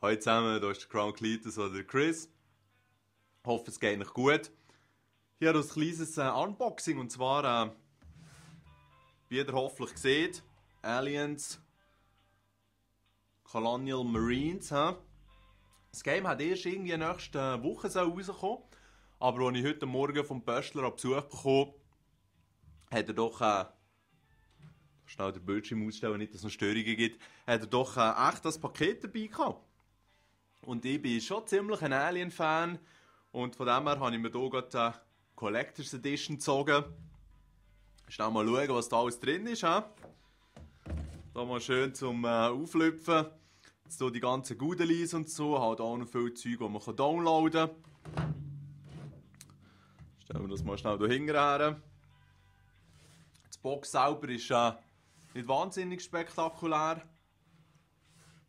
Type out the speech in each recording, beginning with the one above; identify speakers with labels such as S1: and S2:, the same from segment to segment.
S1: Hallo zusammen, hier ist der Crown Cletus oder der Chris. Ich hoffe, es geht euch gut. Hier ein kleines Unboxing und zwar, wie ihr hoffentlich seht, Aliens Colonial Marines. Das Game hat erst irgendwie nächste Woche rauskommen, aber als ich heute Morgen vom Pöstler Besuch bekommen hat er doch, schnell den Bildschirm ausstellen, nicht dass es noch Störungen gibt, hat er doch echt das Paket dabei gehabt. Und ich bin schon ziemlich ein Alien-Fan und von dem her habe ich mir hier gerade die Collector's Edition gezogen. Schnell mal schauen, was da alles drin ist. Da mal schön zum Auflüpfen. Jetzt hier die ganzen Goodies und so. Halt auch noch viel Zeug, das man downloaden kann. Stellen wir das mal schnell hier hinterher. Die Box selber ist nicht wahnsinnig spektakulär.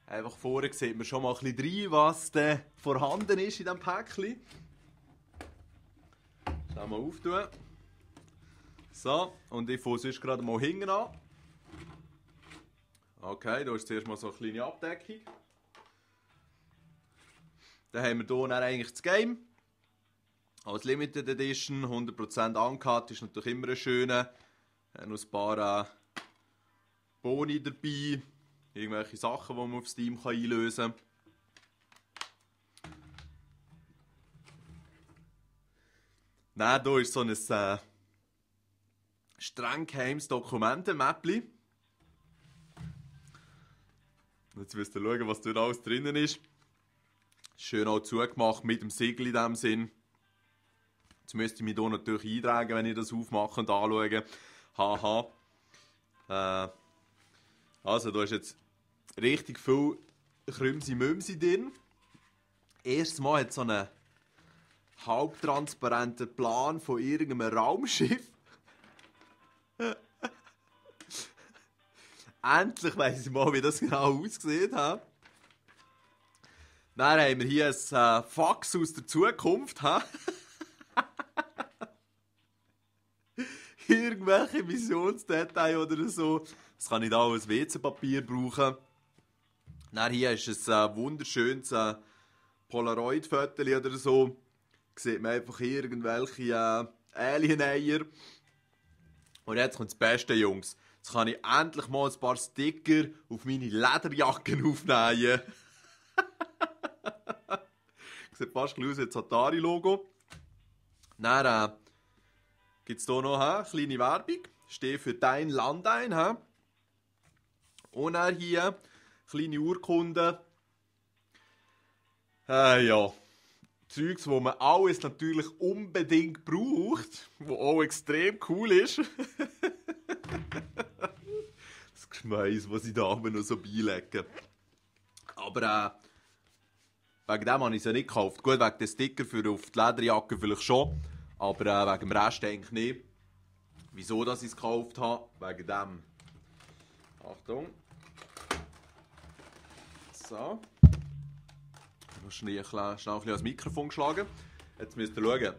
S1: Einfach vorne sieht man schon mal ein bisschen rein, was vorhanden ist in diesem Päckchen. Schnell mal auftun. So, und ich fange sonst gerade mal hinten an. Okay, da ist zuerst mal so eine kleine Abdeckung. Dann haben wir hier dann eigentlich das Game. Als Limited Edition, 100% uncut, ist natürlich immer ein schöner. Noch ein paar Boni dabei. Irgendwelche Sachen, die man auf Steam einlösen kann. Dann hier ist so ein streng geheimes Dokumentenmäppli. Jetzt müsst ihr schauen, was dort alles drinnen ist. Schön auch zugemacht mit dem Siegel in diesem Sinn. Jetzt müsste ich mich hier natürlich eintragen, wenn ich das aufmache und anschaue. Haha. Also, da ist jetzt richtig viel Krümsi-Mümsi drin. Erstes Mal hat so einen halbtransparenten Plan von irgendeinem Raumschiff. Endlich weiss ich mal, wie das genau ausgesehen hat. Dann haben wir hier ein Fax aus der Zukunft. Irgendwelche Missionsdetails oder so. Das kann ich da als WC-Papier brauchen. Dann hier ist ein wunderschönes Polaroid-Foto oder so. Da sieht man einfach irgendwelche Alien-Eier. Und jetzt kommt das Beste, Jungs. Jetzt kann ich endlich mal ein paar Sticker auf meine Lederjacken aufnehmen. Sieht fast aus wie das Atari-Logo. Dann gibt es hier noch eine kleine Werbung. Steht für dein Land ein. Und dann hier kleine Urkunden. Ja. Zeugs, wo man alles natürlich unbedingt braucht. Was auch extrem cool ist. Das Geschmeiß, was ich da oben noch so beilege. Aber wegen dem habe ich sie nicht gekauft. Gut, wegen den Sticker für auf die Lederjacke vielleicht schon. Aber wegen dem Rest eigentlich nicht. Wieso dass ich es gekauft habe? Wegen dem. Achtung. So. Ich habe schnell das Mikrofon geschlagen. Jetzt müsst ihr schauen.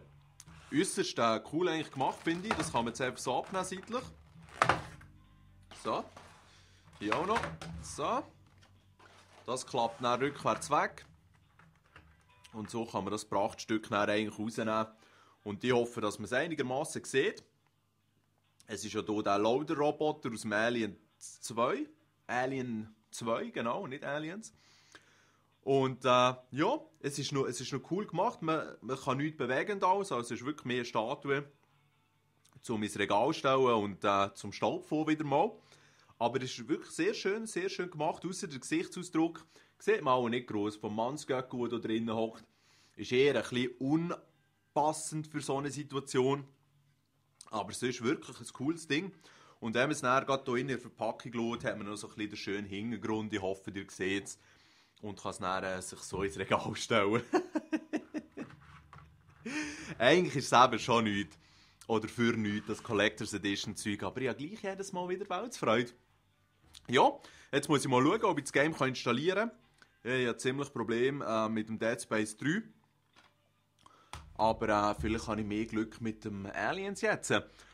S1: Äußerst cool eigentlich gemacht, finde ich. Das kann man jetzt einfach so abnehmen seitlich. So. Hier auch noch. So. Das klappt dann rückwärts weg. Und so kann man das Prachtstück dann eigentlich rausnehmen. Und ich hoffe, dass man es einigermaßen sieht. Es ist ja hier der Loader-Roboter aus dem Alien 2. Alien 2, genau, nicht Aliens. Und ja, es ist noch cool gemacht. Man kann nichts bewegen also es ist wirklich mehr Statue zum ins Regal stellen und zum Staubfahren wieder mal. Aber es ist wirklich sehr schön gemacht. Ausser der Gesichtsausdruck sieht man auch nicht gross. Vom Mannsgöckel, der da drinnen hockt, ist eher ein bisschen unpassend für so eine Situation. Aber es ist wirklich ein cooles Ding. Und wenn man es dann gerade hier in der Verpackung schaut, hat man noch so ein bisschen den schönen Hintergrund. Ich hoffe, ihr seht es. Und kann es dann sich so ins Regal stellen. Eigentlich ist es eben schon nichts. Oder für nichts, das Collector's Edition Zeug. Aber ich habe gleich jedes Mal wieder Weltsfreude. Ja, jetzt muss ich mal schauen, ob ich das Game installieren kann. Ich habe ziemlich Probleme mit dem Dead Space 3. Aber vielleicht habe ich mehr Glück mit dem Aliens jetzt.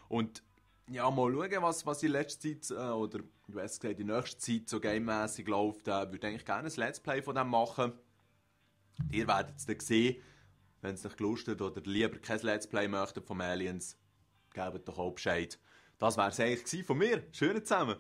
S1: Und ja, mal schauen, was in letzter Zeit, oder du hast gesagt, in nächster Zeit so gamemässig läuft. Würde eigentlich gerne ein Let's Play von dem machen. Ihr werdet es dann sehen, wenn es euch gelustet oder lieber kein Let's Play möchtet von Aliens, gebt doch auch Bescheid. Das wäre es eigentlich von mir. Schönen zusammen.